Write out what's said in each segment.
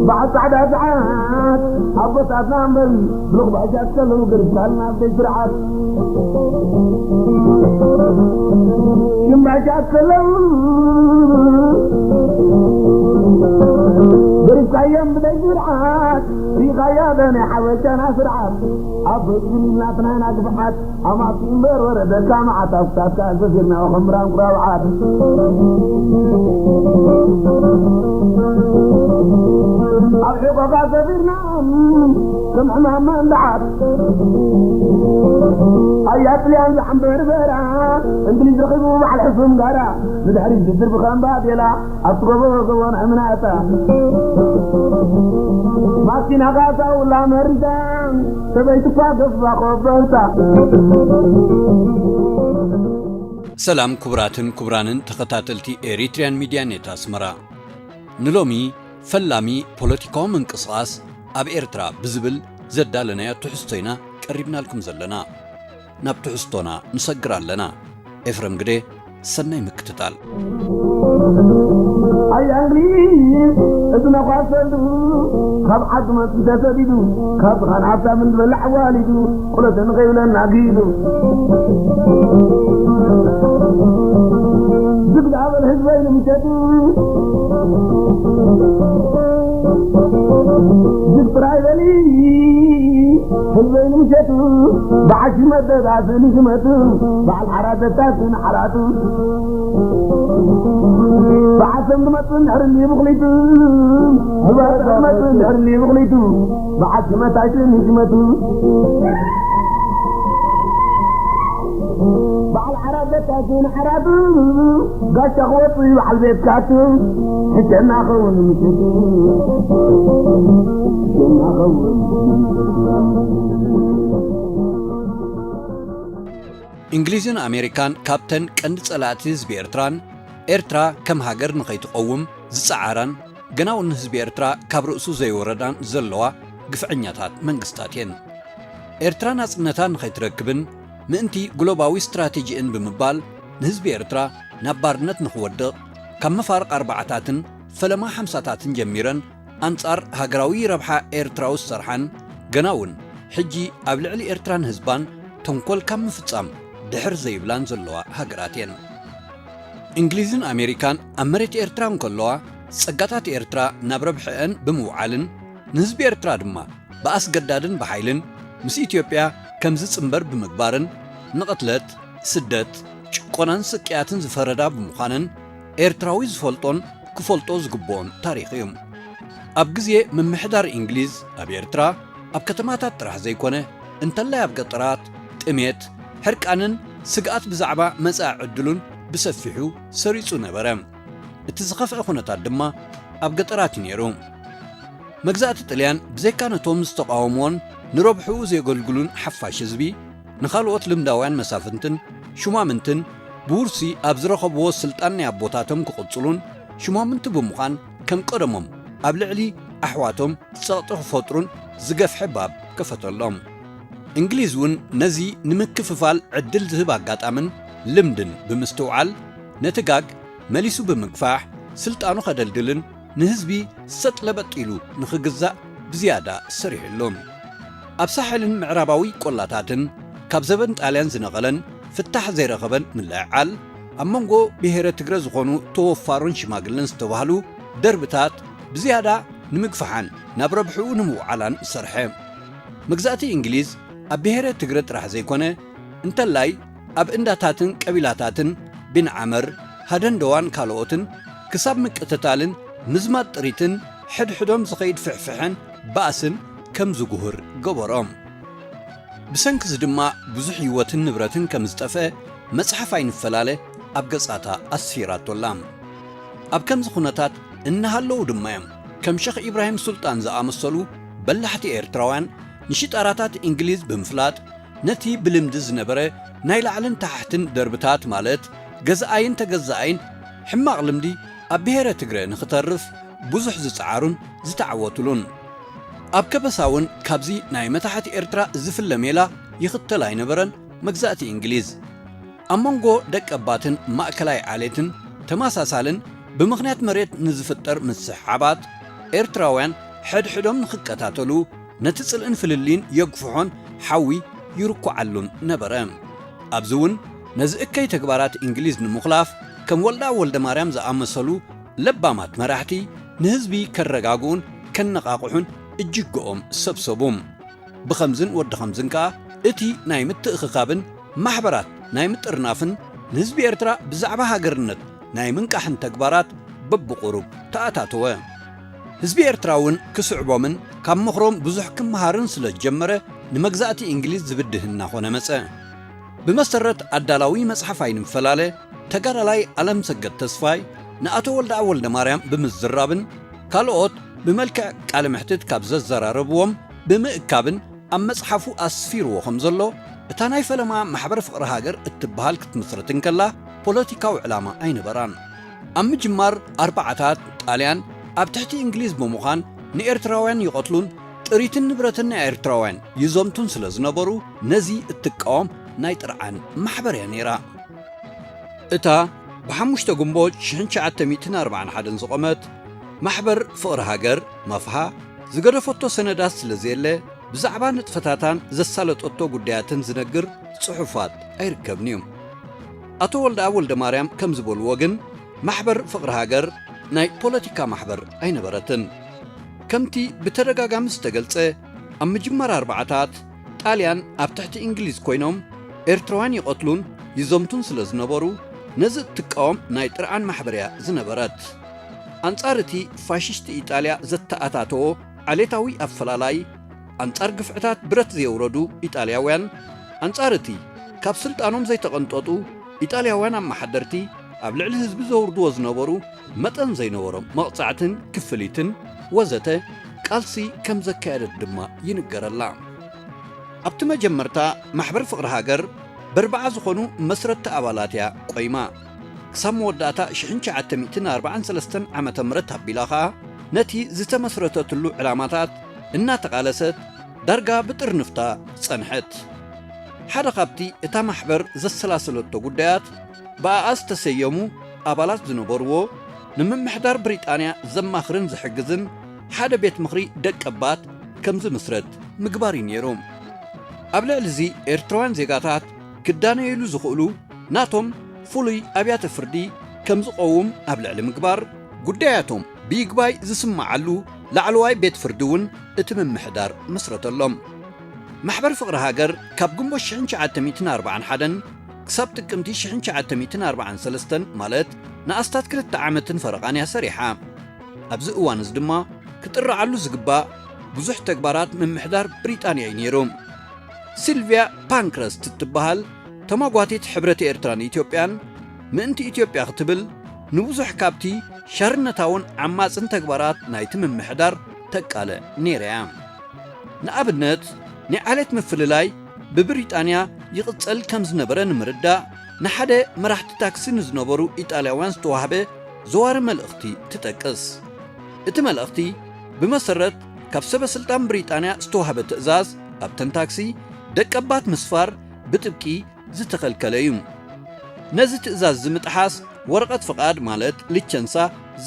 በዓል ጻዕዳ ሰዓት ኣቦታትና እምበሪ ብልኹ ባሻት ከለዉ ገሪስካልና ኣብ ደይ ስርዓት። ሽም ባሻት ከለዉ ገሪስካዮም ብደይ ስርዓት። ሪኻዮ ዶ ናይ ሓበሻና ስርዓት? ኣብ በይትን ኢልናትና ኢና ግፍዓት። ኣማቲ እምበር ወረደካ መዓት ኣብ ክሳድካ ሰፊርና ከም ራንቁራ በዓል። ኣብ ሕቆኻ ሰፊርና ከም ሕማም መንድዓት። ኣያ ጥልያን ዝዓምበርበራ እንግሊዝ ረኺቡ በዓል ሕሱም ጋራ ንድሕሪት ዝድርቢ ከም ባዴላ ኣብቲ ጎቦ ጎቦ ንሕምናታ። ማኪና ካሳውላ መሪዳ ሰበይትኳ ገፋ ኮበርታ። ሰላም ክቡራትን ክቡራንን ተኸታተልቲ ኤሪትሪያን ሚድያ ኔት ኣስመራ። ንሎሚ ፈላሚ ፖለቲካዊ ምንቅስቓስ ኣብ ኤርትራ ብዝብል ዘዳለናዮ ትሕዝቶ ኢና ቀሪብናልኩም ዘለና። ናብ ትሕዝቶና ንሰግር ኣለና። ኤፍረም ግደ፣ ሰናይ ምክትታል። ኣያ እንግሊዝ እዚ ነኳሰሉ ካብ ዓዲ መፂ ተሰዲዱ ካብ ዝኻን ሃብታምን ዝበላዕ ዋሊዱ ቁለተ ንኸይብለና ግሂዱ ዝግዳ በል ህዝበይ ንምሸቱ ዝግ ጥራይ በሊ ህዝበይ ንምሸቱ በዓል ሽመት ደጋስን ሽመቱ በዓል ዓራት ደታስን ዓራቱ በዓል ሰም ዝመፅእ እንድሕር እኒ ብኽሊቱ በዓል ሰም ዝመፅእ እንድሕር እኒ ብኽሊቱ በዓል ሽመት ኣይትን ሽመቱ በዓል ዓራት ደታስን ዓራቱ ጋሻ ክወፅእ በዓል ቤትካቱ ሕሸና ኸውን ምሽቱ ሕሸና ኸውን ምሽቱ። እንግሊዝን ኣሜሪካን ካብተን ቀንዲ ጸላእቲ ህዝቢ ኤርትራን፣ ኤርትራ ከም ሃገር ንኸይትቐውም ዝጸዓራን፣ ገና እውን ንህዝቢ ኤርትራ ካብ ርእሱ ዘይወረዳን ዘለዋ ግፍዐኛታት መንግስታት እየን። ኤርትራ ናጽነታ ንኸይትረክብን ምእንቲ ግሎባዊ ስትራቴጂእን ብምባል ንህዝቢ ኤርትራ ናብ ባርነት ንኽወድቕ ካብ መፋርቕ ኣርባዓታትን ፈለማ ሓምሳታትን ጀሚረን ኣንጻር ሃገራዊ ረብሓ ኤርትራዊ ዝሰርሓን ገና እውን ሕጂ ኣብ ልዕሊ ኤርትራን ህዝባን ተንኮል ካብ ምፍጻም ድሕር ዘይብላን ዘለዋ ሃገራት እየን። እንግሊዝን ኣሜሪካን ኣብ መሬት ኤርትራ እንከለዋ ጸጋታት ኤርትራ ናብ ረብሐአን ብምውዓልን ንህዝቢ ኤርትራ ድማ ብኣስገዳድን ብሓይልን ምስ ኢትዮጵያ ከም ዝጽንበር ብምግባርን ንቕትለት፣ ስደት፣ ጭቆናን ስቅያትን ዝፈረዳ ብምዃነን ኤርትራዊ ዝፈልጦን ክፈልጦ ዝግብኦን ታሪኽ እዩ። ኣብ ግዜ ምምሕዳር እንግሊዝ ኣብ ኤርትራ ኣብ ከተማታት ጥራሕ ዘይኮነ እንተላይ ኣብ ገጠራት ጥሜት፣ ሕርቃንን ስግኣት ብዛዕባ መጻኢ ዕድሉን ብሰፊሑ ሰሪጹ ነበረ። እቲ ዝኸፍአ ኩነታት ድማ ኣብ ገጠራት እዩ ነይሩ። መግዛእቲ ጥልያን ብዘይካ ነቶም ዝተቓወምዎን ንረብሕኡ ዘየገልግሉን ሓፋሽ ህዝቢ፣ ንኻልኦት ልምዳውያን መሳፍንትን ሹማምንትን ብውርሲ ኣብ ዝረኸብዎ ስልጣን ናይ ኣቦታቶም ክቕጽሉን ሽማምንቲ ብምዃን ከም ቀደሞም ኣብ ልዕሊ ኣሕዋቶም ጸቕጢ ክፈጥሩን ዝገፍሐ ባብ ከፈተሎም። እንግሊዝ እውን ነዚ ንምክፍፋል ዕድል ዝህብ ኣጋጣምን ልምድን ብምስትውዓል ነቲ ጋግ መሊሱ ብምግፋሕ ስልጣኑ ከደልድልን ንህዝቢ ሰጥ ለበጥ ኢሉ ንኽግዛእ ብዝያዳ ሰሪሕሉ። ኣብ ሳሕልን ምዕራባዊ ቆላታትን ካብ ዘበን ጣልያን ዝነቐለን ፍታሕ ዘይረኸበን ምልዕዓል ኣብ መንጎ ብሄረ ትግረ ዝኾኑ ተወፋሮን ሽማግለን ዝተባህሉ ደርብታት ብዝያዳ ንምግፋሓን ናብ ረብሕኡ ንምውዓላን ሰርሐ። መግዛእቲ እንግሊዝ ኣብ ብሄረ ትግረ ጥራሕ ዘይኮነ እንተላይ ኣብ እንዳታትን ቀቢላታትን ቢንዓመር፣ ሃደንደዋን ካልኦትን ክሳብ ምቅትታልን ምዝማጥ ጥሪትን ሕድሕዶም ዝኸይድ ፍሕፍሕን ባእስን ከም ዝጉህር ገበሮም። ብሰንክዚ ድማ ብዙሕ ህይወትን ንብረትን ከም ዝጠፍአ መጽሓፍ ኣይንፈላለ ኣብ ገጻታ ኣስፊራቶ ኣላ። ኣብ ከምዚ ኩነታት እናሃለዉ ድማ እዮም ከም ሸኽ ኢብራሂም ሱልጣን ዝኣመሰሉ በላሕቲ ኤርትራውያን ንሽጣራታት እንግሊዝ ብምፍላጥ ነቲ ብልምዲ ዝነበረ ናይ ላዕልን ታሕትን ደርብታት ማለት ገዛኣይን ተገዛኣይን ሕማቕ ልምዲ ኣብ ብሄረ ትግረ ንኽተርፍ ብዙሕ ዝጸዓሩን ዝተዓወቱሉን። ኣብ ከበሳ እውን ካብዚ ናይ መታሕት ኤርትራ ዝፍለ ሜላ ይኽተል ኣይነበረን መግዛእቲ እንግሊዝ። ኣብ መንጎ ደቀባትን ማእከላይ ዓሌትን ተመሳሳልን ብምኽንያት መሬት ንዝፍጠር ምስሕሓባት ኤርትራውያን ሕድሕዶም ንኽቀታተሉ፣ ነቲ ጽልእን ፍልልይን የግፍሖን ሓዊ ይርኩዓሉን ነበረ። ኣብዚ እውን ነዚ እከይ ተግባራት እንግሊዝ ንምኹላፍ፣ ከም ወልዳ ወልደ ማርያም ዝኣመሰሉ ለባማት መራሕቲ ንህዝቢ ከረጋግኡን ከነቓቕሑን እጅግኦም ሰብሰቡ። ብኸምዝን ወዲ ኸምዝን ከኣ እቲ ናይ ምትእኽኻብን ማሕበራት ናይ ምጥርናፍን ንህዝቢ ኤርትራ ብዛዕባ ሃገርነት ናይ ምንቃሕን ተግባራት በብቑሩብ ተኣታተወ። ህዝቢ ኤርትራ እውን ክስዕቦምን ካብ ምኽሮም ብዙሕ ክመሃርን ስለ ዝጀመረ ንመግዛእቲ እንግሊዝ ዝብድህ እናኾነ መጸ። ብመሰረት ኣዳላዊ መጽሓፍ ኣይንፈላለ ተጋዳላይ ኣለምሰገድ ተስፋይ ንኣቶ ወልደኣብ ወልደማርያም ብምዝራብን ካልኦት ብመልክዕ ቃለ መሕትት ካብ ዘዘራረብዎም ብምእካብን ኣብ መጽሓፉ ኣስፊርዎ ከም ዘሎ፣ እታ ናይ ፈለማ ማሕበር ፍቕሪ ሃገር እትበሃል ክትምስርት እንከላ ፖለቲካዊ ዕላማ ኣይነበራን። ኣብ ምጅማር ኣርባዓታት ጣልያን ኣብ ትሕቲ እንግሊዝ ብምዃን ንኤርትራውያን ይቐትሉን ጥሪትን ንብረትን ናይ ኤርትራውያን ይዘምቱን ስለ ዝነበሩ ነዚ እትቃወም ናይ ጥርዓን ማሕበር እያ ነይራ። እታ ብ5 ግንቦት ሽሕን ትሽዓተ ሚእትን ኣርባዓን ሓደን ዝቖመት ማሕበር ፍቕሪ ሃገር፣ መፍሃ፣ ዝገደፈቶ ሰነዳት ስለ ዘየለ ብዛዕባ ንጥፈታታን ዘሳለጠቶ ጉዳያትን ዝነግር ጽሑፋት ኣይርከብን እዩ። ኣቶ ወልደኣብ ወልደማርያም ከም ዝበልዎ ግን ማሕበር ፍቕሪ ሃገር ናይ ፖለቲካ ማሕበር ኣይነበረትን። ከምቲ ብተደጋጋሚ ዝተገልጸ ኣብ ምጅማር ኣርባዓታት ጣልያን ኣብ ትሕቲ እንግሊዝ ኮይኖም ኤርትራውያን ይቐትሉን ይዘምቱን ስለ ዝነበሩ ነዚ እትቃወም ናይ ጥርዓን ማሕበር እያ ዝነበረት። ኣንጻር እቲ ፋሽስት ኢጣልያ ዘተኣታተዎ ዓሌታዊ ኣፈላላይ፣ ኣንጻር ግፍዕታት ብረት ዘየውረዱ ኢጣልያውያን፣ ኣንጻር እቲ ካብ ስልጣኖም ዘይተቐንጠጡ ኢጣልያውያን ኣመሓደርቲ ኣብ ልዕሊ ህዝቢ ዘውርድዎ ዝነበሩ መጠን ዘይነበሮም መቕጻዕትን ክፍሊትን ወዘተ ቃልሲ ከም ዘካየደት ድማ ይንገረላ። ኣብቲ መጀመርታ ማሕበር ፍቕሪ ሃገር በርባዓ ዝኾኑ መስረትቲ ኣባላት እያ ቆይማ። ክሳብ መወዳእታ ሽሕን ትሽዓተ ሚእትን ኣርባዓን ሰለስተን ዓመተ ምህረት ኣቢላ ኸኣ ነቲ ዝተመስረተትሉ ዕላማታት እናተቓለሰት ዳርጋ ብጥርንፍታ ጸንሐት። ሓደ ካብቲ እታ ማሕበር ዘሰላሰለቶ ጉዳያት ብኣኣ ዝተሰየሙ ኣባላት ዝነበርዎ ንምምሕዳር ብሪጣንያ ዘማኽርን ዝሕግዝን ሓደ ቤት ምኽሪ ደቀባት ከም ዝምስረት ምግባር እዩ ነይሩ። ኣብ ልዕሊ እዚ ኤርትራውያን ዜጋታት ክዳነይሉ ዝኽእሉ ናቶም ፍሉይ ኣብያተ ፍርዲ ከም ዝቐውም ኣብ ልዕሊ ምግባር፣ ጉዳያቶም ብይግባይ ዝስምዓሉ ላዕለዋይ ቤት ፍርዲ እውን እቲ ምምሕዳር መስረተሎም። ማሕበር ፍቕሪ ሃገር ካብ ግንቦት ሽሕን ትሽዓተ ሚእትን ኣርባዓን ሓደን ክሳብ ጥቅምቲ ሽሕን ትሽዓተ ሚእትን ኣርባዓን ሰለስተን ማለት ንኣስታት ክልተ ዓመትን ፈረቓን እያ ሰሪሓ። ኣብዚ እዋን እዚ ድማ ክጥርዓሉ ዝግባእ ብዙሕ ተግባራት ምምሕዳር ብሪጣንያ እዩ ነይሩ። ሲልቪያ ፓንክረስት እትበሃል ተማጓቲት ሕብረት ኤርትራን ኢትዮጵያን ምእንቲ ኢትዮጵያ ክትብል ንብዙሕ ካብቲ ሻርነታውን ዓማጽን ተግባራት ናይቲ ምምሕዳር ተቃልዕ ነይራ እያ። ንኣብነት ናይ ዓሌት ምፍልላይ ብብሪጣንያ ይቕጸል ከም ዝነበረ ንምርዳእ ንሓደ መራሕቲ ታክሲ ንዝነበሩ ኢጣልያውያን ዝተዋህበ ዘዋሪ መልእኽቲ ትጠቅስ። እቲ መልእኽቲ ብመሰረት ካብ ሰበ ስልጣን ብሪጣንያ ዝተዋህበ ትእዛዝ ኣብተን ታክሲ ደቀባት ምስፋር ብጥብቂ ዝተኸልከለ እዩ። ነዚ ትእዛዝ እዚ ምጥሓስ ወረቐት ፍቓድ ማለት ሊቸንሳ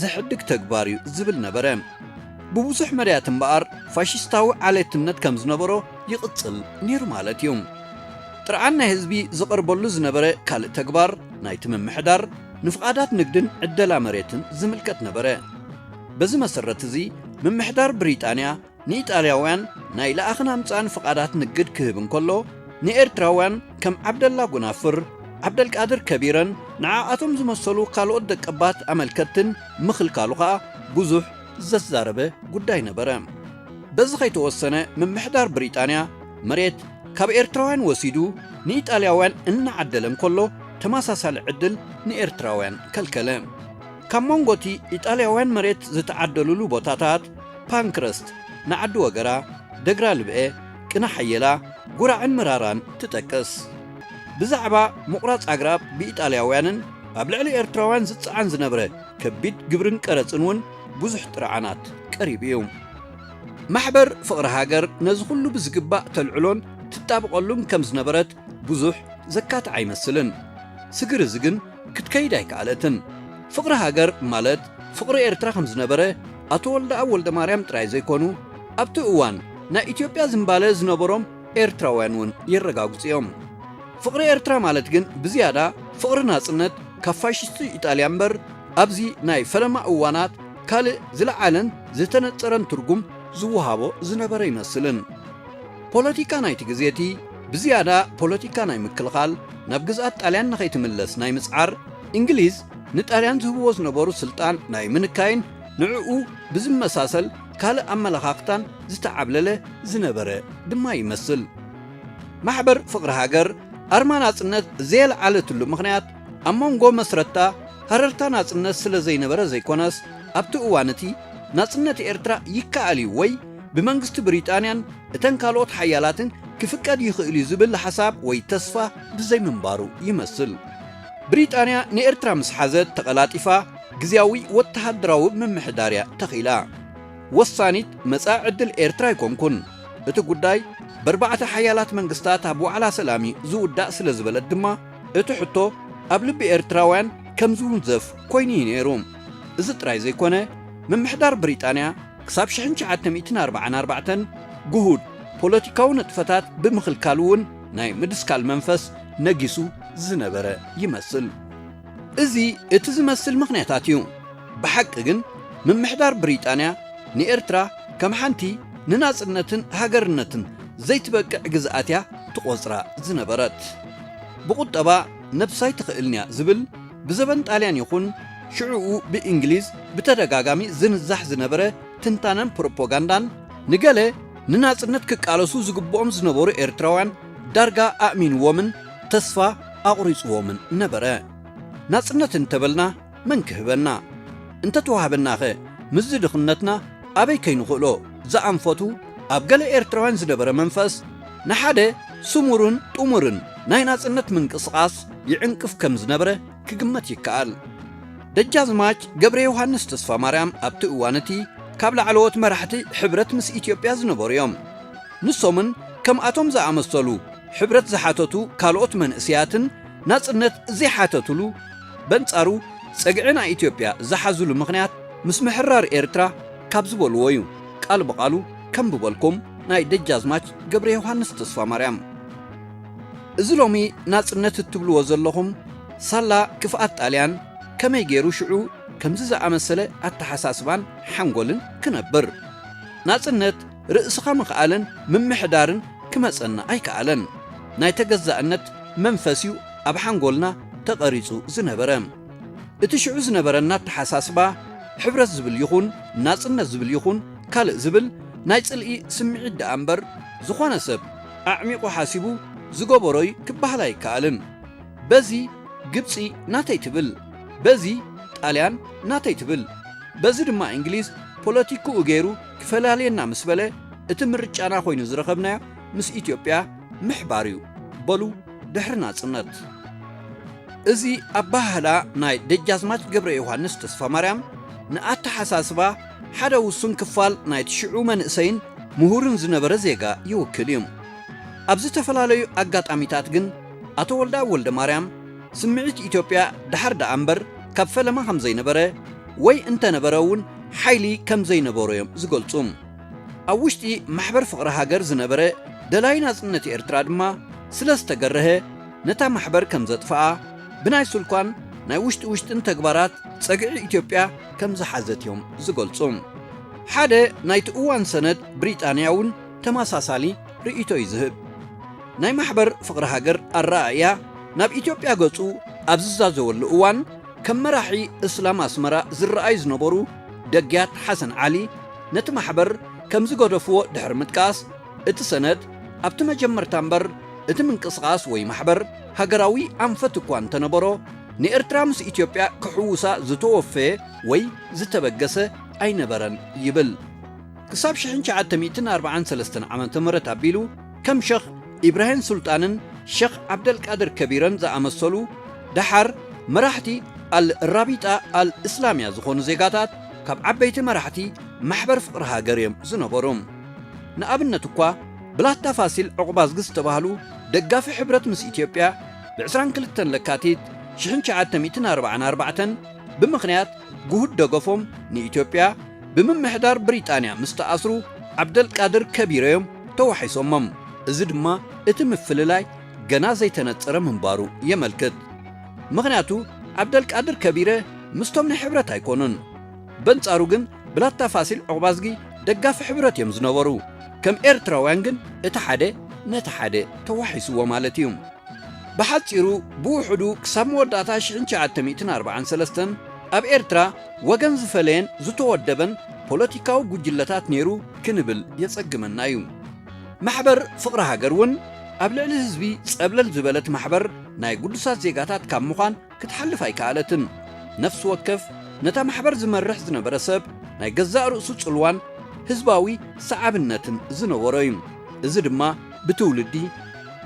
ዝሕድግ ተግባር እዩ ዝብል ነበረ። ብብዙሕ መዳያት እምበኣር ፋሽስታዊ ዓሌትነት ከም ዝነበሮ ይቕጽል ነይሩ ማለት እዩ። ጥርዓን ናይ ህዝቢ ዝቐርበሉ ዝነበረ ካልእ ተግባር ናይቲ ምምሕዳር ንፍቓዳት ንግድን ዕደላ መሬትን ዝምልከት ነበረ። በዚ መሰረት እዚ ምምሕዳር ብሪጣንያ ንኢጣልያውያን ናይ ለኣኽን ኣምጻእን ፍቓዳት ንግድ ክህብ እንከሎ ንኤርትራውያን ከም ዓብደላ ጎናፍር፣ ዓብደልቃድር ከቢረን ንዓኣቶም ዝመሰሉ ካልኦት ደቀባት ኣመልከትትን ምኽልካሉ ኸኣ ብዙሕ ዘዛረበ ጉዳይ ነበረ። በዚ ከይተወሰነ ምምሕዳር ብሪጣንያ መሬት ካብ ኤርትራውያን ወሲዱ ንኢጣልያውያን እናዓደለ እንከሎ ተመሳሳሊ ዕድል ንኤርትራውያን ከልከለ። ካብ መንጎ እቲ ኢጣልያውያን መሬት ዝተዓደሉሉ ቦታታት ፓንክረስት፣ ንዓዲ ወገራ፣ ደግራ ልብኤ፣ ቅነ ሓየላ፣ ጉራዕን ምራራን ትጠቅስ። ብዛዕባ ምቑራጽ ኣግራብ ብኢጣልያውያንን ኣብ ልዕሊ ኤርትራውያን ዝጸዓን ዝነብረ ከቢድ ግብርን ቀረጽን እውን ብዙሕ ጥርዓናት ቀሪቡ እዩ። ማሕበር ፍቕሪ ሃገር ነዚ ኩሉ ብዝግባእ ተልዕሎን ትጣብቐሉን ከም ዝነበረት ብዙሕ ዘካትዕ ኣይመስልን። ስግር እዚ ግን ክትከይድ ኣይከኣለትን። ፍቕሪ ሃገር ማለት ፍቕሪ ኤርትራ ከም ዝነበረ ኣቶ ወልደኣብ ወልደማርያም ጥራይ ዘይኮኑ፣ ኣብቲ እዋን ናይ ኢትዮጵያ ዝንባለ ዝነበሮም ኤርትራውያን እውን የረጋግጹ እዮም። ፍቕሪ ኤርትራ ማለት ግን ብዝያዳ ፍቕሪ ናጽነት ካብ ፋሽስቱ ኢጣልያ እምበር፣ ኣብዚ ናይ ፈለማ እዋናት ካልእ ዝለዓለን ዝተነጸረን ትርጉም ዝወሃቦ ዝነበረ ይመስልን። ፖለቲካ ናይቲ ግዜ እቲ ብዝያዳ ፖለቲካ ናይ ምክልኻል፣ ናብ ግዝኣት ጣልያን ንኸይትምለስ ናይ ምጽዓር፣ እንግሊዝ ንጣልያን ዝህብዎ ዝነበሩ ስልጣን ናይ ምንካይን ንዕኡ ብዝመሳሰል ካልእ ኣመለኻኽታን ዝተዓብለለ ዝነበረ ድማ ይመስል። ማሕበር ፍቕሪ ሃገር ኣርማ ናጽነት ዘየልዓለትሉ ምኽንያት ኣብ መንጎ መስረትታ ሃረርታ ናጽነት ስለ ዘይነበረ ዘይኮነስ፣ ኣብቲ እዋን እቲ ናጽነት ኤርትራ ይከኣል እዩ ወይ ብመንግስቲ ብሪጣንያን እተን ካልኦት ሓያላትን ክፍቀድ ይኽእል እዩ ዝብል ሓሳብ ወይ ተስፋ ብዘይምንባሩ ይመስል። ብሪጣንያ ንኤርትራ ምስ ሓዘት ተቐላጢፋ ግዝያዊ ወተሃደራዊ ምምሕዳር እያ ተኺላ። ወሳኒት መጻኢ ዕድል ኤርትራ ኣይኮንኩን። እቲ ጉዳይ በርባዕተ ሓያላት መንግስታት ኣብ ዋዕላ ሰላም እዩ ዝውዳእ ስለ ዝበለት ድማ፣ እቲ ሕቶ ኣብ ልቢ ኤርትራውያን ከም ዝውንዘፍ ኮይኑ እዩ ነይሩ። እዚ ጥራይ ዘይኮነ፣ ምምሕዳር ብሪጣንያ ክሳብ ሽሕን ትሽዓተ ሚእትን ኣርባዓን ኣርባዕተን ግሁድ ፖለቲካዊ ንጥፈታት ብምኽልካል እውን ናይ ምድስካል መንፈስ ነጊሱ ዝነበረ ይመስል። እዚ እቲ ዝመስል ምኽንያታት እዩ። ብሓቂ ግን ምምሕዳር ብሪጣንያ ንኤርትራ ከም ሓንቲ ንናጽነትን ሃገርነትን ዘይትበቅዕ ግዝኣት እያ ትቖጽራ ዝነበረት። ብቑጠባ ነብሳ ኣይትኽእልን እያ ዝብል ብዘበን ጣልያን ይኹን ሽዕኡ ብእንግሊዝ ብተደጋጋሚ ዝንዛሕ ዝነበረ ትንታነን ፕሮፓጋንዳን፣ ንገለ ንናጽነት ክቃለሱ ዝግብኦም ዝነበሩ ኤርትራውያን ዳርጋ ኣእሚንዎምን ተስፋ ኣቑሪጽዎምን ነበረ። ናጽነት እንተበልና መን ክህበና? እንተተዋህበናኸ ምስዚ ድኽነትና ኣበይ ከይንኽእሎ ዝኣንፈቱ ኣብ ገለ ኤርትራውያን ዝነበረ መንፈስ፣ ንሓደ ስሙርን ጥሙርን ናይ ናጽነት ምንቅስቓስ ይዕንቅፍ ከም ዝነበረ ክግመት ይከኣል። ደጃዝማች ገብረ ዮሃንስ ተስፋ ማርያም ኣብቲ እዋን እቲ ካብ ላዕለዎት መራሕቲ ሕብረት ምስ ኢትዮጵያ ዝነበሩ እዮም። ንሶምን ከምኣቶም ዝኣመሰሉ ሕብረት ዝሓተቱ ካልኦት መንእሰያትን ናጽነት ዘይሓተትሉ፣ በንጻሩ ጸግዒ ናይ ኢትዮጵያ ዝሓዝሉ ምኽንያት ምስ ምሕራር ኤርትራ ካብ ዝበልዎ እዩ። ቃል ብቓሉ ከንብበልኩም፣ ናይ ደጃዝማች ገብረ ዮሃንስ ተስፋ ማርያም። እዚ ሎሚ ናጽነት እትብልዎ ዘለኹም ሳላ ክፍኣት ጣልያን ከመይ ገይሩ ሽዑ ከምዚ ዝኣመሰለ ኣተሓሳስባን ሓንጎልን ክነብር? ናጽነት ርእስኻ ምኽኣልን ምምሕዳርን ክመጸና ኣይከኣለን። ናይ ተገዛእነት መንፈስ እዩ ኣብ ሓንጎልና ተቐሪጹ ዝነበረ። እቲ ሽዑ ዝነበረና ኣተሓሳስባ፣ ሕብረት ዝብል ይኹን ናጽነት ዝብል ይኹን ካልእ ዝብል፣ ናይ ጽልኢ ስምዒት ደኣ እምበር፣ ዝኾነ ሰብ ኣዕሚቑ ሓሲቡ ዝገበሮ'ዩ ክበሃል ኣይከኣልን። በዚ ግብጺ ናተይ ትብል፣ በዚ ጣልያን ናተይ ትብል፣ በዚ ድማ እንግሊዝ ፖለቲክኡ ገይሩ ክፈላልየና ምስ በለ፣ እቲ ምርጫና ኮይኑ ዝረኸብናዮ ምስ ኢትዮጵያ ምሕባር እዩ በሉ ድሕሪ ናጽነት። እዚ ኣበሃህላ ናይ ደጃዝማች ገብረ ዮሃንስ ተስፋ ማርያም ንኣተሓሳስባ ሓደ ውሱን ክፋል ናይቲ ሽዑ መንእሰይን ምሁርን ዝነበረ ዜጋ ይውክል እዩ። ኣብ ዝተፈላለዩ ኣጋጣሚታት ግን ኣቶ ወልደኣብ ወልደ ማርያም ስምዒት ኢትዮጵያ ደሓር ደኣ እምበር ካብ ፈለማ ከም ዘይነበረ ወይ እንተነበረ እውን ሓይሊ ከም ዘይነበሮ እዮም ዝገልጹ። ኣብ ውሽጢ ማሕበር ፍቕሪ ሃገር ዝነበረ ደላይ ናጽነት ኤርትራ ድማ ስለ ዝተገረሀ ነታ ማሕበር ከም ዘጥፍኣ፣ ብናይ ስልኳን ናይ ውሽጢ ውሽጥን ተግባራት ጸግዒ ኢትዮጵያ ከም ዝሓዘት እዮም ዝገልጹ። ሓደ ናይቲ እዋን ሰነድ ብሪጣንያ እውን ተመሳሳሊ ርእይቶ እዩ ዝህብ። ናይ ማሕበር ፍቕሪ ሃገር ኣረኣእያ ናብ ኢትዮጵያ ገጹ ኣብ ዝዛዘወሉ እዋን፣ ከም መራሒ እስላም ኣስመራ ዝረኣዩ ዝነበሩ ደግያት ሓሰን ዓሊ ነቲ ማሕበር ከም ዝገደፍዎ ድሕሪ ምጥቃስ፣ እቲ ሰነድ ኣብቲ መጀመርታ እምበር እቲ ምንቅስቓስ ወይ ማሕበር ሃገራዊ ኣንፈት እኳ እንተነበሮ፣ ንኤርትራ ምስ ኢትዮጵያ ክሕውሳ ዝተወፈየ ወይ ዝተበገሰ ኣይነበረን ይብል። ክሳብ ሽሕን ትሽዓተ ሚእትን ኣርባዓን ሰለስተን ዓመተ ምህረት ኣቢሉ ከም ሸኽ ኢብራሂም ሱልጣንን ሸኽ ዓብደልቃድር ከቢረን ዝኣመሰሉ ደሓር መራሕቲ ኣል ራቢጣ ኣል እስላምያ ዝኾኑ ዜጋታት ካብ ዓበይቲ መራሕቲ ማሕበር ፍቕሪ ሃገር እዮም ዝነበሩ። ንኣብነት እኳ ብላታ ፋሲል ዑቕባዝጊ ዝተባህሉ ደጋፊ ሕብረት ምስ ኢትዮጵያ ብ ዕስራን ክልተን ለካቲት ሽሕን ትሽዓተ ሚእትን ኣርባዓን ኣርባዕተን ብምኽንያት ግሁድ ደገፎም ንኢትዮጵያ ብምምሕዳር ብሪጣንያ ምስ ተኣስሩ ዓብደልቃድር ከቢረ እዮም ተዋሒሶሞም። እዚ ድማ እቲ ምፍልላይ ገና ዘይተነጸረ ምንባሩ የመልክት። ምኽንያቱ ዓብደልቃድር ከቢረ ምስቶም ናይ ሕብረት ኣይኮኑን። በንጻሩ ግን ብላታ ፋሲል ዑቕባዝጊ ደጋፊ ሕብረት እዮም ዝነበሩ። ከም ኤርትራውያን ግን እቲ ሓደ ነቲ ሓደ ተዋሒስዎ ማለት እዩ። ብሓጺሩ ብውሕዱ ክሳብ መወዳእታ ሽሕን ትሽዓተ ሚእትን ኣርባዓን ሰለስተን ኣብ ኤርትራ ወገን ዝፈለየን ዝተወደበን ፖለቲካዊ ጉጅለታት ነይሩ ክንብል የጸግመና እዩ። ማሕበር ፍቕሪ ሃገር እውን ኣብ ልዕሊ ህዝቢ ጸብለል ዝበለት ማሕበር ናይ ግዱሳት ዜጋታት ካብ ምዃን ክትሓልፍ ኣይከኣለትን። ነፍሲ ወከፍ ነታ ማሕበር ዝመርሕ ዝነበረ ሰብ ናይ ገዛእ ርእሱ ጽልዋን ህዝባዊ ሰዓብነትን ዝነበሮ እዩ። እዚ ድማ ብትውልዲ፣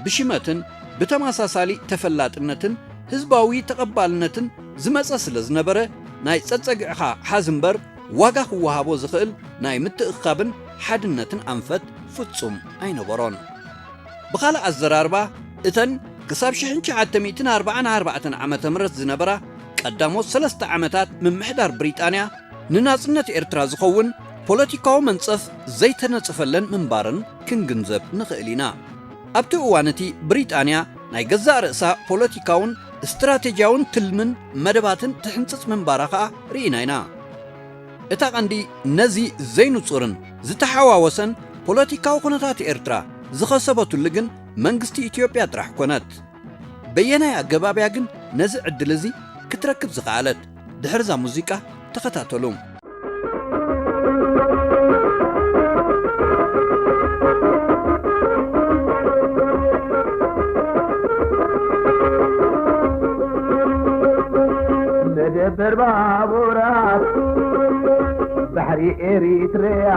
ብሽመትን ብተመሳሳሊ ተፈላጥነትን ህዝባዊ ተቐባልነትን ዝመጸ ስለ ዝነበረ ናይ ጸጸግዕኻ ሓዝ እምበር ዋጋ ክወሃቦ ዝኽእል ናይ ምትእኽኻብን ሓድነትን ኣንፈት ፍጹም ኣይነበሮን። ብኻልእ ኣዘራርባ እተን ክሳብ ሽሕን ትሽዓተ ሚእትን ኣርባዓን ኣርባዕተን ዓመተ ምህረት ዝነበራ ቀዳሞት ሰለስተ ዓመታት ምምሕዳር ብሪጣንያ ንናጽነት ኤርትራ ዝኸውን ፖለቲካዊ መንጸፍ ዘይተነጸፈለን ምንባረን ክንግንዘብ ንኽእል ኢና። ኣብቲ እዋን እቲ ብሪጣንያ ናይ ገዛእ ርእሳ ፖለቲካውን ስትራቴጂያውን ትልምን መደባትን ትሕንጽጽ ምንባራ ኸኣ ርኢና ኢና። እታ ቀንዲ ነዚ ዘይንጹርን ዝተሓዋወሰን ፖለቲካዊ ኩነታት ኤርትራ ዝኸሰበትሉ ግን መንግስቲ ኢትዮጵያ ጥራሕ ኮነት። በየናይ ኣገባብ እያ ግን ነዚ ዕድል እዚ ክትረክብ ዝኸኣለት? ድሕርዛ ሙዚቃ ተኸታተሉ። መደበር ባቡራት ባሕሪ ኤሪትርያ፣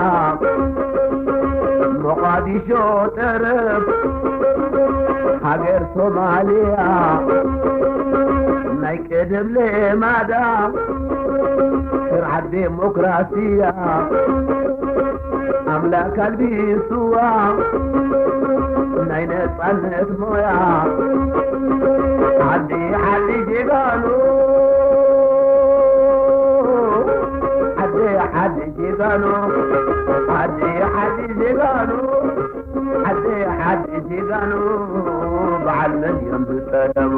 ሞቓዲሾ ጠረፍ ሃገር ሶማልያ፣ ናይ ቀደም ሌማዳ ስርዓት ዴሞክራስያ፣ ኣምላክ ኣልቢስዋ ናይ ነጻነት ሞያ። ዓዲ ዓዲ ጀጋኑ፣ ዓዲ ዓዲ ጀጋኑ፣ ዓዲ ዓዲ ጀጋኑ፣ ዓዲ ዓዲ ጀጋኑ፣ በዓል መን እዮም ዝጠለሙ?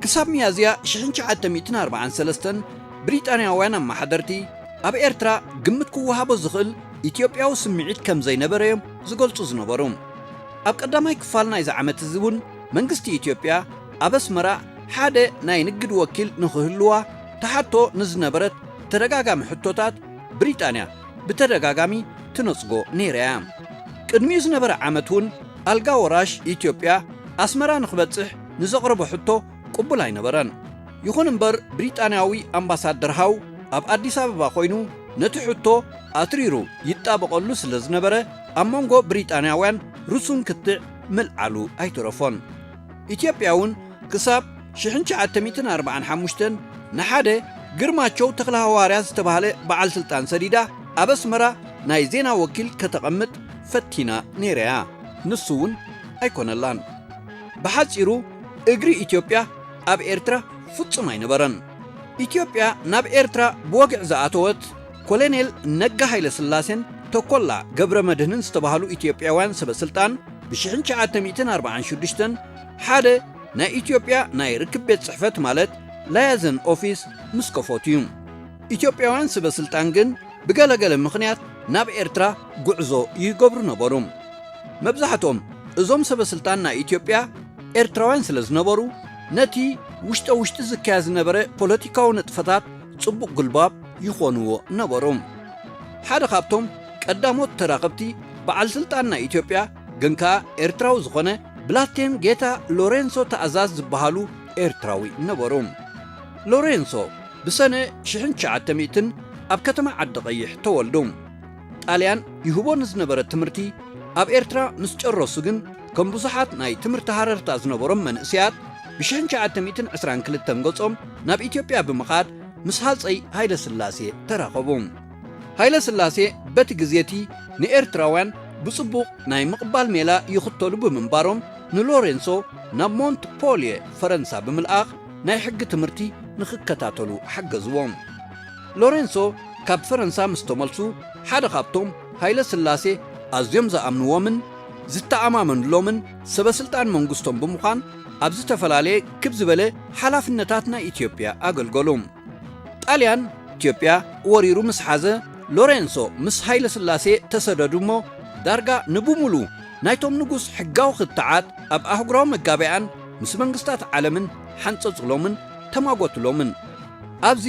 ክሳብ ሚያዝያ ሽሕን ትሽዓተ ሚእትን ኣርባዓን ሰለስተን ብሪጣንያውያን ኣመሓደርቲ ኣብ ኤርትራ ግምት ክወሃቦ ዝኽእል ኢትዮጵያዊ ስምዒት ከም ዘይነበረ እዮም ዝገልጹ ዝነበሩ። ኣብ ቀዳማይ ክፋል ናይዚ ዓመት እዚ እውን መንግስቲ ኢትዮጵያ ኣብ ኣስመራ ሓደ ናይ ንግድ ወኪል ንኽህልዋ ትሓቶ ንዝነበረት ተደጋጋሚ ሕቶታት ብሪጣንያ ብተደጋጋሚ ትነጽጎ ነይራ እያ። ቅድሚኡ ዝነበረ ዓመት እውን ኣልጋ ወራሽ ኢትዮጵያ ኣስመራ ንኽበጽሕ ንዘቕረቦ ሕቶ ቅቡል ኣይነበረን። ይኹን እምበር ብሪጣንያዊ ኣምባሳደር ሃው ኣብ ኣዲስ ኣበባ ኮይኑ ነቲ ሕቶ ኣትሪሩ ይጣበቐሉ ስለ ዝነበረ ኣብ መንጎ ብሪጣንያውያን ርሱን ክትዕ ምልዓሉ ኣይተረፎን። ኢትዮጵያ እውን ክሳብ ሽሕን ትሽዓተ ሚእትን ኣርባዓን ሓሙሽተን ንሓደ ግርማቸው ተኽለሃዋርያ ዝተባህለ በዓል ስልጣን ሰዲዳ ኣብ ኣስመራ ናይ ዜና ወኪል ከተቐምጥ ፈቲና ነይራ እያ። ንሱ እውን ኣይኮነላን። ብሓጺሩ እግሪ ኢትዮጵያ ኣብ ኤርትራ ፍጹም ኣይነበረን። ኢትዮጵያ ናብ ኤርትራ ብወግዒ ዝኣተወት ኮሎኔል ነጋ ሃይለ ስላሴን ተኮላ ገብረ መድህንን ዝተባህሉ ኢትዮጵያውያን ሰበ ስልጣን ብሽሕን ትሽዓተ ሚእትን ኣርባዓን ሽዱሽተን ሓደ ናይ ኢትዮጵያ ናይ ርክብ ቤት ጽሕፈት ማለት ላያዘን ኦፊስ ምስ ከፈቱ እዩ። ኢትዮጵያውያን ሰበ ስልጣን ግን ብገለገለ ምኽንያት ናብ ኤርትራ ጉዕዞ ይገብሩ ነበሩ። መብዛሕትኦም እዞም ሰበ ስልጣን ናይ ኢትዮጵያ ኤርትራውያን ስለ ዝነበሩ ነቲ ውሽጠ ውሽጢ ዝካየድ ዝነበረ ፖለቲካዊ ንጥፈታት ጽቡቕ ጉልባብ ይኾንዎ ነበሩ። ሓደ ካብቶም ቀዳሞት ተራኸብቲ በዓል ስልጣን ናይ ኢትዮጵያ ግን ከኣ ኤርትራዊ ዝኾነ ብላቴን ጌታ ሎሬንሶ ተኣዛዝ ዝበሃሉ ኤርትራዊ ነበሩ። ሎሬንሶ ብሰነ ሽሕን ትሽዓተ ሚእትን ኣብ ከተማ ዓዲ ቀይሕ ተወልዱ። ጣልያን ይህቦ ንዝነበረ ትምህርቲ ኣብ ኤርትራ ምስ ጨረሱ ግን ከም ብዙሓት ናይ ትምህርቲ ሃረርታ ዝነበሮም መንእሰያት ብሽሕን ትሽዓተ ሚእትን ዕስራን ክልተን ገጾም ናብ ኢትዮጵያ ብምኻድ ምስ ሃጸይ ሃይለ ስላሴ ተራኸቡ። ሃይለ ስላሴ በቲ ግዜ እቲ ንኤርትራውያን ብጽቡቕ ናይ ምቕባል ሜላ ይኽተሉ ብምንባሮም፣ ንሎሬንሶ ናብ ሞንትፖልየ ፈረንሳ ብምልኣኽ ናይ ሕጊ ትምህርቲ ንኽከታተሉ ሓገዝዎም። ሎሬንሶ ካብ ፈረንሳ ምስ ተመልሱ፣ ሓደ ካብቶም ሃይለ ስላሴ ኣዝዮም ዝኣምንዎምን ዝተኣማመንሎምን ሰበ ስልጣን መንግስቶም ብምዃን፣ ኣብ ዝተፈላለየ ክብ ዝበለ ሓላፍነታት ናይ ኢትዮጵያ ኣገልገሉ። ጣልያን ኢትዮጵያ ወሪሩ ምስ ሓዘ፣ ሎሬንሶ ምስ ሃይለ ስላሴ ተሰደዱ እሞ፣ ዳርጋ ንብሙሉ ናይቶም ንጉስ ሕጋዊ ክትዓት ኣብ ኣህጉራዊ መጋበያን ምስ መንግስታት ዓለምን ሓንጸጽሎምን ተማጎትሎምን። ኣብዚ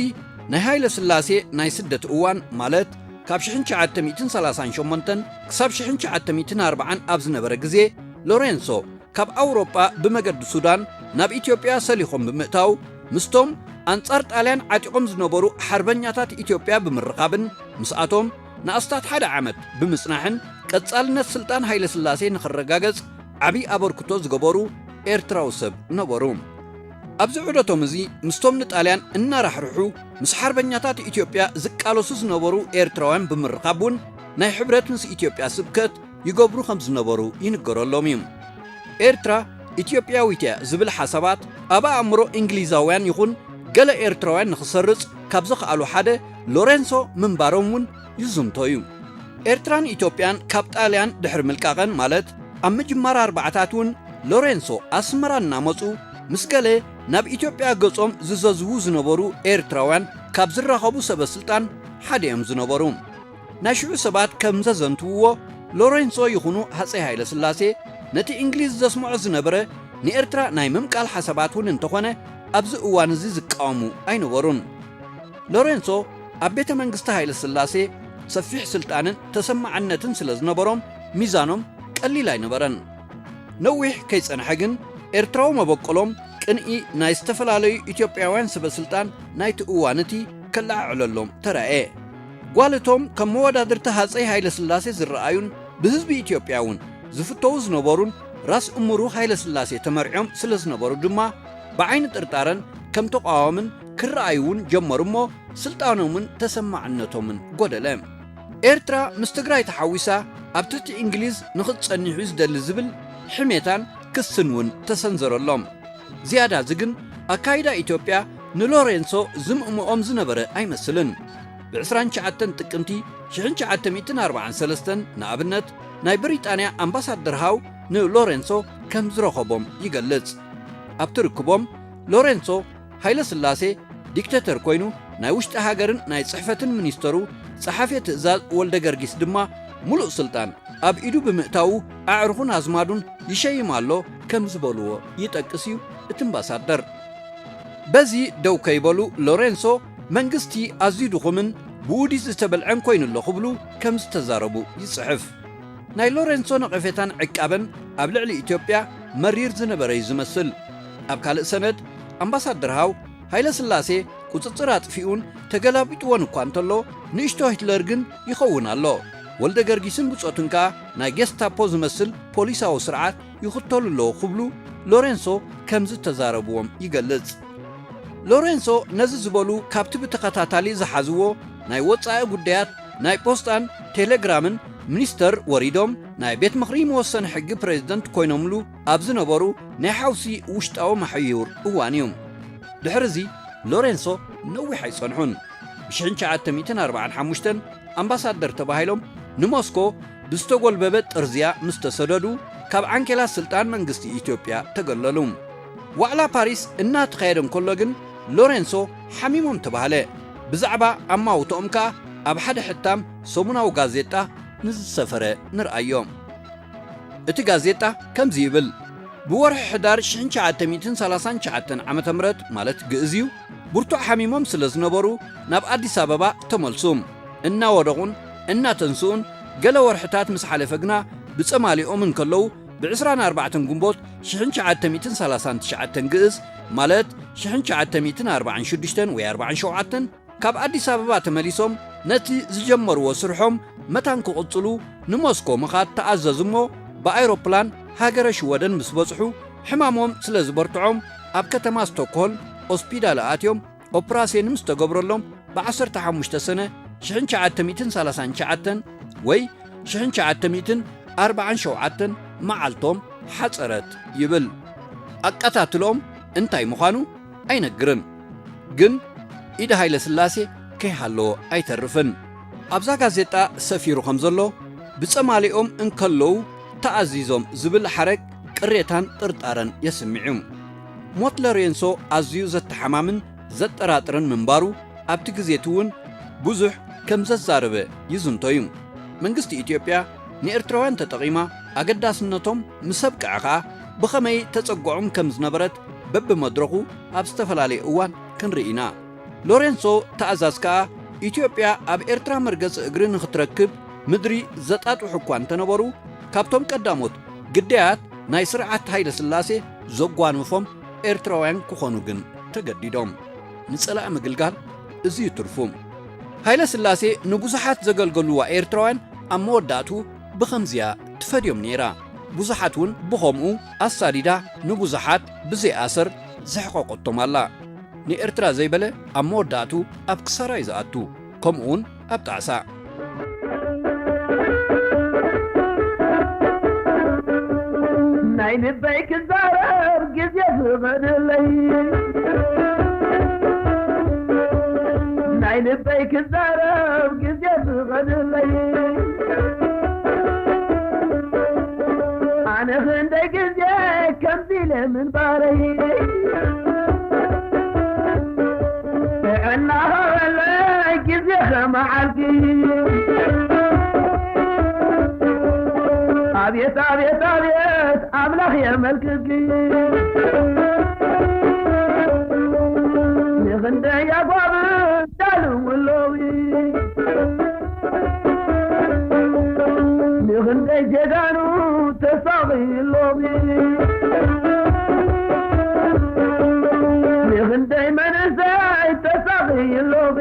ናይ ሃይለ ስላሴ ናይ ስደት እዋን፣ ማለት ካብ ሽሕን ትሽዓተ ሚእትን ሰላሳን ሸሞንተን ክሳብ ሽሕን ትሽዓተ ሚእትን ኣርባዓን ኣብ ዝነበረ ግዜ፣ ሎሬንሶ ካብ ኣውሮጳ ብመገዲ ሱዳን ናብ ኢትዮጵያ ሰሊኾም ብምእታው፣ ምስቶም ኣንጻር ጣልያን ዓጢቖም ዝነበሩ ሓርበኛታት ኢትዮጵያ ብምርኻብን ምስኣቶም ንኣስታት ሓደ ዓመት ብምጽናሕን፣ ቀጻልነት ስልጣን ሃይለ ስላሴ ንኽረጋገጽ ዓቢ ኣበርክቶ ዝገበሩ ኤርትራዊ ሰብ ነበሩ። ኣብዚ ዑደቶም እዚ ምስቶም ንጣልያን እናራሕርሑ ምስ ሓርበኛታት ኢትዮጵያ ዝቃለሱ ዝነበሩ ኤርትራውያን ብምርኻብ እውን ናይ ሕብረት ምስ ኢትዮጵያ ስብከት ይገብሩ ከም ዝነበሩ ይንገረሎም እዩ። ኤርትራ ኢትዮጵያዊት እያ ዝብል ሓሳባት ኣብ ኣእምሮ እንግሊዛውያን ይኹን ገለ ኤርትራውያን ንኽሰርጽ ካብ ዘኽኣሉ ሓደ ሎሬንሶ ምንባሮም እውን ይዝንቶ እዩ። ኤርትራን ኢትዮጵያን ካብ ጣልያን ድሕሪ ምልቃቐን፣ ማለት ኣብ ምጅማር ኣርባዓታት እውን፣ ሎሬንሶ ኣስመራ እናመጹ ምስ ገለ ናብ ኢትዮጵያ ገጾም ዝዘዝዉ ዝነበሩ ኤርትራውያን ካብ ዝራኸቡ ሰበ ስልጣን ሓደ እዮም ዝነበሩ። ናይ ሽዑ ሰባት ከም ዘዘንትውዎ፣ ሎሬንሶ ይኹኑ ሃጸይ ሃይለ ስላሴ ነቲ እንግሊዝ ዘስምዖ ዝነበረ ንኤርትራ ናይ ምምቃል ሓሳባት እውን እንተኾነ፣ ኣብዚ እዋን እዚ ዝቃወሙ ኣይነበሩን። ሎሬንሶ ኣብ ቤተ መንግስቲ ሃይለ ስላሴ ሰፊሕ ስልጣንን ተሰማዕነትን ስለ ዝነበሮም፣ ሚዛኖም ቀሊል ኣይነበረን። ነዊሕ ከይጸንሐ ግን፣ ኤርትራዊ መበቆሎም ቅንኢ ናይ ዝተፈላለዩ ኢትዮጵያውያን ሰበ ስልጣን ናይቲ እዋን እቲ ከለዓዕለሎም ተራእየ። ጓል እቶም ከም መወዳድርቲ ሃጸይ ሃይለ ስላሴ ዝረኣዩን ብህዝቢ ኢትዮጵያ እውን ዝፍተዉ ዝነበሩን ራስ እምሩ ሃይለ ስላሴ ተመርዕዮም ስለ ዝነበሩ ድማ፣ ብዓይኒ ጥርጣረን ከም ተቃዋምን ክረኣዩ እውን ጀመሩ እሞ፣ ስልጣኖምን ተሰማዕነቶምን ጎደለ። ኤርትራ ምስ ትግራይ ተሓዊሳ ኣብ ትሕቲ እንግሊዝ ንኽትጸንሕ እዩ ዝደሊ ዝብል ሕሜታን ክስን እውን ተሰንዘረሎም። ዝያዳ እዚ ግን፣ ኣካይዳ ኢትዮጵያ ንሎሬንሶ ዝምእምኦም ዝነበረ ኣይመስልን። ብ ዕስራን ትሽዓተን ጥቅምቲ ሽሕን ትሽዓተ ሚእትን ኣርባዓን ሰለስተን፣ ንኣብነት፣ ናይ ብሪጣንያ ኣምባሳደር ሃው ንሎሬንሶ ከም ዝረኸቦም ይገልጽ። ኣብቲ ርክቦም፣ ሎሬንሶ፣ ሃይለ ስላሴ ዲክተተር ኮይኑ፣ ናይ ውሽጢ ሃገርን ናይ ጽሕፈትን ሚኒስተሩ፣ ጸሓፌ ትእዛዝ ወልደ ገርጊስ ድማ፣ ምሉእ ስልጣን ኣብ ኢዱ ብምእታዉ፣ ኣዕሩኹን ኣዝማዱን ይሸይም ኣሎ ከም ዝበልዎ ይጠቅስ እዩ እቲ ኣምባሳደር። በዚ ደው ከይበሉ፣ ሎሬንሶ፣ መንግስቲ ኣዝዩ ድኹምን ብውዲት ዝተበልዐን ኮይኑ ኣሎ ክብሉ ከም ዝተዛረቡ ይጽሕፍ። ናይ ሎሬንሶ ነቐፌታን ዕቃበን ኣብ ልዕሊ ኢትዮጵያ መሪር ዝነበረ እዩ ዝመስል። ኣብ ካልእ ሰነድ፣ ኣምባሳደር ሃው፣ ሃይለ ስላሴ ቁጽጽር ኣጥፊኡን ተገላቢጥዎን እኳ እንተሎ፣ ንእሽቶ ሂትለር ግን ይኸውን ኣሎ። ወልደ ገርጊስን ብጾቱን ከኣ ናይ ጌስታፖ ዝመስል ፖሊሳዊ ስርዓት ይኽተሉ ኣለዉ ክብሉ ሎሬንሶ ከም ዝተዛረብዎም ይገልጽ። ሎሬንሶ ነዚ ዝበሉ ካብቲ ብተኸታታሊ ዝሓዝዎ ናይ ወጻኢ ጉዳያት፣ ናይ ፖስጣን ቴሌግራምን ሚኒስተር ወሪዶም፣ ናይ ቤት ምኽሪ መወሰኒ ሕጊ ፕሬዝደንት ኮይኖምሉ ኣብ ዝነበሩ፣ ናይ ሓውሲ ውሽጣዊ ማሕዩር እዋን እዩ። ድሕሪ እዚ ሎሬንሶ ነዊሕ ኣይጸንሑን። ብ ሽሕን ትሽዓተ ሚእትን ኣርባዓን ሓሙሽተን ኣምባሳደር ተባሂሎም ንሞስኮ ብዝተጎልበበ ጥርዝያ ምስ ተሰደዱ፣ ካብ ዓንኬላት ስልጣን መንግስቲ ኢትዮጵያ ተገለሉ። ዋዕላ ፓሪስ እናተኻየደ እንከሎ ግን፣ ሎሬንሶ ሓሚሞም ተባህለ። ብዛዕባ ኣማውትኦም ከኣ ኣብ ሓደ ሕታም ሰሙናዊ ጋዜጣ ንዝሰፈረ ንርኣዮ። እቲ ጋዜጣ ከምዚ ይብል፣ ብወርሒ ሕዳር ሽሕን ትሽዓተ ሚእትን ሰላሳን ትሽዓተን ዓመተ ምህረት፣ ማለት ግእዝ እዩ፣ ብርቱዕ ሓሚሞም ስለ ዝነበሩ ናብ ኣዲስ ኣበባ ተመልሱ። እናወደቑን እናተንስኡን ገለ ወርሕታት ምስ ሓለፈ ግና ብጸማሊኦም እንከለዉ፣ ብ ዕስራን ኣርባዕተን ግንቦት ሽሕን ትሽዓተ ሚእትን ሰላሳን ትሽዓተን ግእዝ፣ ማለት ሽሕን ትሽዓተ ሚእትን ኣርባዓን ሽዱሽተን ወይ ኣርባዓን ሸውዓተን፣ ካብ ኣዲስ ኣበባ ተመሊሶም ነቲ ዝጀመርዎ ስርሖም መታን ክቕጽሉ ንሞስኮ ምኻድ ተኣዘዙ እሞ፣ ብኣይሮፕላን ሃገረ ሽወደን ምስ በጽሑ፣ ሕማሞም ስለ ዝበርትዖም፣ ኣብ ከተማ ስቶክሆልም ኦስፒዳል ኣትዮም ኦፕራስዮን ምስ ተገብረሎም፣ ብ ዓሰርተ ሓሙሽተ ሰነ ሽሕን ትሽዓተ ሚእትን ሰላሳን ትሽዓተን ወይ ሽሕን ትሽዓተ ሚእትን ኣርብዓን ሸውዓተን መዓልቶም ሓጸረት ይብል። ኣቀታትሎም እንታይ ምዃኑ ኣይነግርን፣ ግን ኢድ ሃይለ ስላሴ ከይሃለዎ ኣይተርፍን። ኣብዛ ጋዜጣ ሰፊሩ ከም ዘሎ፣ ብጸማሊኦም እንከለዉ ተኣዚዞም ዝብል ሓረግ ቅሬታን ጥርጣረን የስምዕ እዩ። ሞት ሎሬንሶ ኣዝዩ ዘተሓማምን ዘጠራጥርን ምንባሩ ኣብቲ ግዜ እቲ እውን ብዙሕ ከም ዘዛረበ ይዝንቶ እዩ። መንግስቲ ኢትዮጵያ ንኤርትራውያን ተጠቒማ ኣገዳስነቶም ምስ ኣብቅዐ ኸኣ ብኸመይ ተጸግዖም ከም ዝነበረት በብመድረኹ ኣብ ዝተፈላለየ እዋን ክንርኢ ኢና። ሎሬንሶ ተኣዛዝ ከኣ ኢትዮጵያ ኣብ ኤርትራ መርገጺ እግሪ ንኽትረክብ ምድሪ ዘጣጥሑ እኳ እንተነበሩ፣ ካብቶም ቀዳሞት ግዳያት ናይ ስርዓት ሃይለ ስላሴ ዘጓነፎም ኤርትራውያን ክኾኑ ግን ተገዲዶም። ንጸላኢ ምግልጋል እዚ እዩ ትርፉ። ሃይለ ስላሴ ንብዙሓት ዘገልገሉዋ ኤርትራውያን ኣብ መወዳእቱ ብኸምዚያ ትፈድዮም ነይራ። ብዙሓት እውን ብኸምኡ ኣሳዲዳ ንብዙሓት ብዘይ ኣሰር ዘሕቐቐቶም ኣላ። ንኤርትራ ዘይበለ ኣብ መወዳእቱ ኣብ ክሳራ እዩ ዝኣቱ፣ ከምኡውን ኣብ ጣዕሳ። ናይ ልበይ ክዛረብ ግዜ ፍቐድለይ፣ ናይ ልበይ ክዛረብ ግዜ ፍቐድለይ። ኣነ ክንደይ ግዜ ከምዚ ኢለ ምንባረይ፣ ጥዕና ሃበለይ ግዜ ከመዓልኪ። ኣቤት ኣቤት ኣቤት ኣምላኽ የመልክትኪ። ንኽንደይ ኣጓብዝ ዳልው ኣለዊ፣ ንኽንደይ ጀጋኑ ተሳቒ ኣለዊ፣ ንኽንደይ መንእሰይ ተሳቒ ኣለዊ።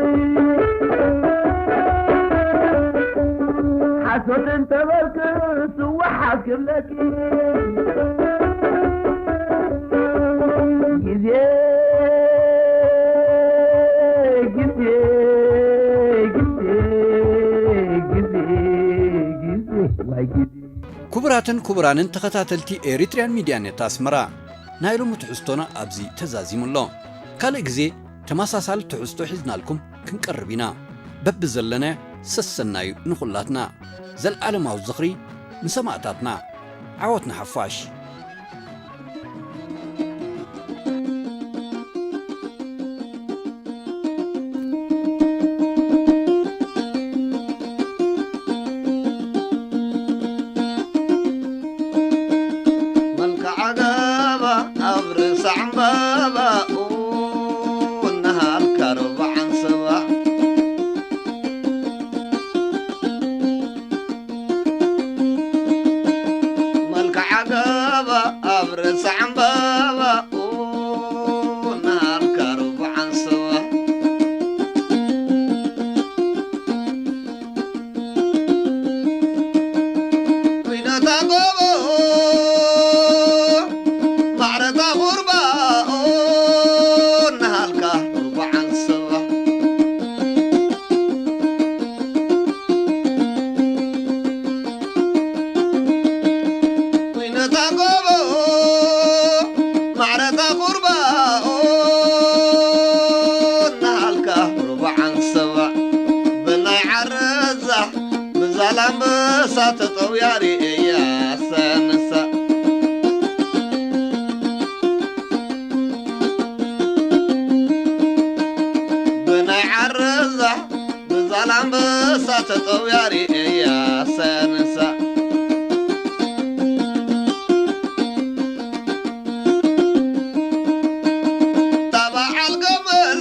ሓሶት እንተበልክስ ስዋሓት ክብለኪ። ግዜ፣ ግዜ፣ ግዜ፣ ግዜ፣ ግዜ፣ ግዜ፣ ዋይ ግዜ። ክቡራትን ክቡራንን ተኸታተልቲ ኤሪትሪያን ሚድያ ኔት ኣስመራ፣ ናይ ሎሚ ትሕዝቶና ኣብዚ ተዛዚሙ ኣሎ። ካልእ ግዜ ተመሳሳሊ ትሕዝቶ ሒዝናልኩም ክንቀርብ ኢና። በብዘለናዮ ሰሰናዩ ንኹላትና። ዘልኣለማዊ ዝኽሪ ንሰማእታትና። ዓወት ንሓፋሽ። መልክዓ ገባ ኣብ ርእሳ ዕምባባ፣ ኡ፣ እናሃልካ ርብዓ ዓንሰባ። መልክዓ ገባ ኣብ ርእሳ ዕምባባ፣ ኡ፣ እናሃልካ ርብዓ ዓንሰባ። ኲነታ ጎቦ፣ ማዕረታ ኹርባ፣ ኦ፣ እናሃልካ ርብዓ ዓንሰባ። ኲነታ ጎቦ፣ ማዕረታ ኹርባ፣ ኦ፣ እናሃልካ ርብዓ ዓንሰባ። ብናይ ዓረዛ ብዛላምበሳ ተጠውያ ርእያ ሰንሳ። ብናይ ዓረዛ ብዛላምበሳ ተጠውያ ርእያ ሰንሳ። እታ በዓል ገመል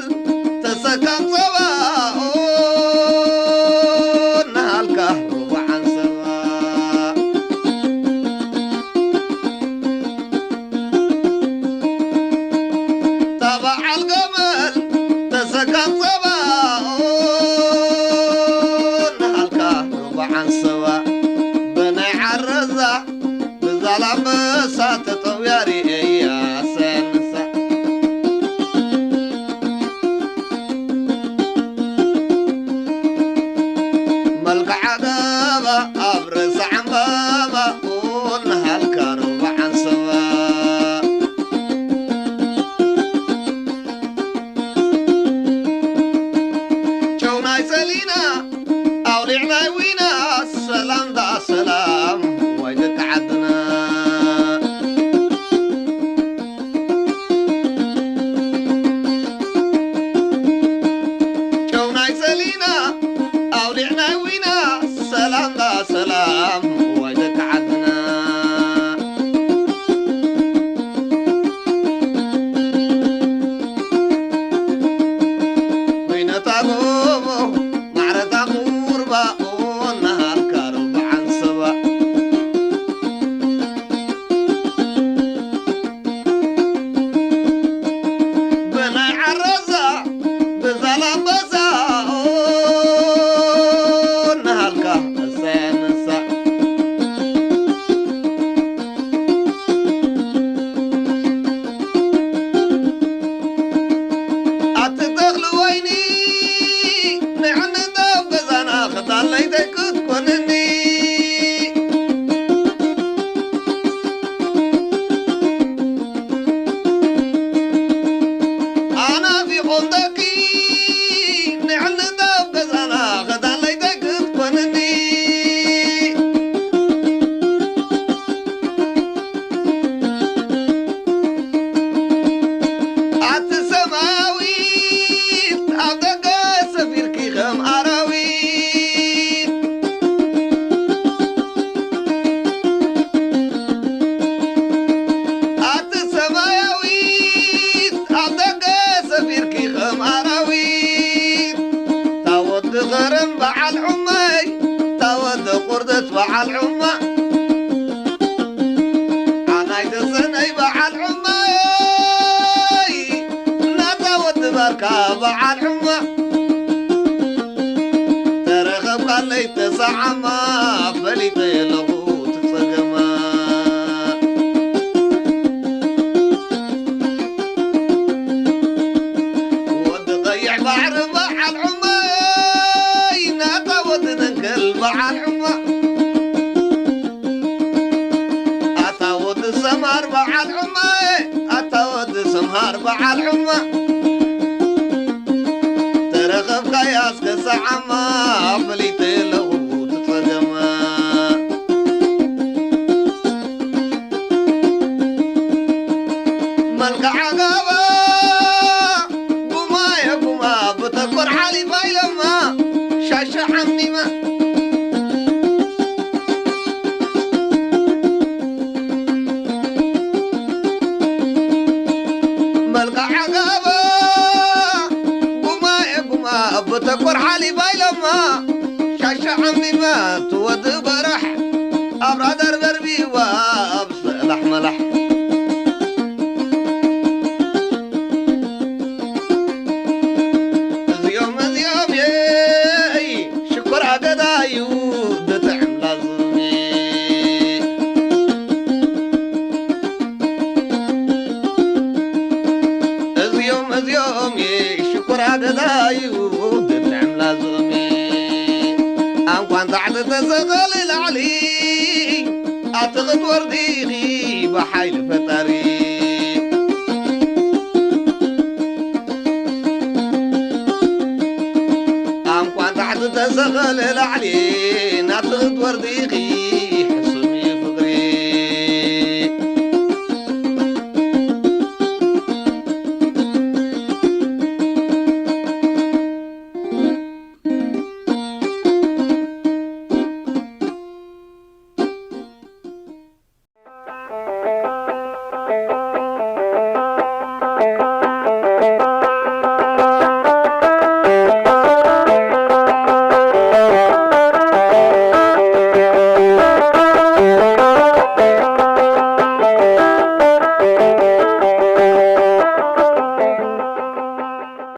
ተሰካም ጸባ፣ ኦ፣ እናሃልካ ርብዓ ዓንሰባ። እታ በዓል ገመል ተሰካም ጸባ፣ ኦ፣ እናሃልካ ርብዓ ዓንሰባ። ብናይ ዓረዛ ብዛላምበሳ ተጠውያ ርእያ ሰንሳ። መልክዓ ገባ ኣብ ርእሳ ዕምባባ፣ ዑማ፣ ኣናይ ተሰነይ በዓል ዑማይ፣ ናታ ወዲ ባርካ በዓል ዑማ፣ ተረኸብካለይ ተሰዓማ፣ ፈሊጠ የለኹ ትጸገማ። ወዲ ቀይሕ ባሕሪ በዓል ዑማይ፣ ናታ ወዲ ደንከል በዓል ዑማ፣ ኣታ ወዲ ሰምሃር በዓል ዑማይ፣ ኣታ ወዲ ሰምሃር በዓል ዑማ፣ ተረኸብካያ እስከ ሰዓማ፣ ፈሊጠ ኣለኹ ትጸገማ። መልክዓ ጋባ ጉማ የጉማ ብተኮር ሓሊፋ ኢለማ ሻሻ ዓሚማ። መልክዓ ጋባ ጉማ የጉማ ብተኮር ሓሊፋ ኢለማ ሻሻ ዓሚማ ትወድእ በራሕ ኣብራ ደርበርቢዋ ኣብ ሰላሕ መላሕ። እዚኦም እዚኦም የይ ሽኮር ኣገዳዩ ድጥዕም ላዝሚ። እዚኦም እዚኦም የይ ሽኮር ኣገዳዩ ድጥዕም ላዝሚ። ኣንኳን ታሕቲ ተሰቐሊ ላዕሊ ኣቲ ክትወርዲ ኢኺ ብሓይሊ ፈጣሪ። ኣንኳን ታሕቲ ተሰቐለ ላዕሊ ናብቲ ክትወርዲ ኢኺ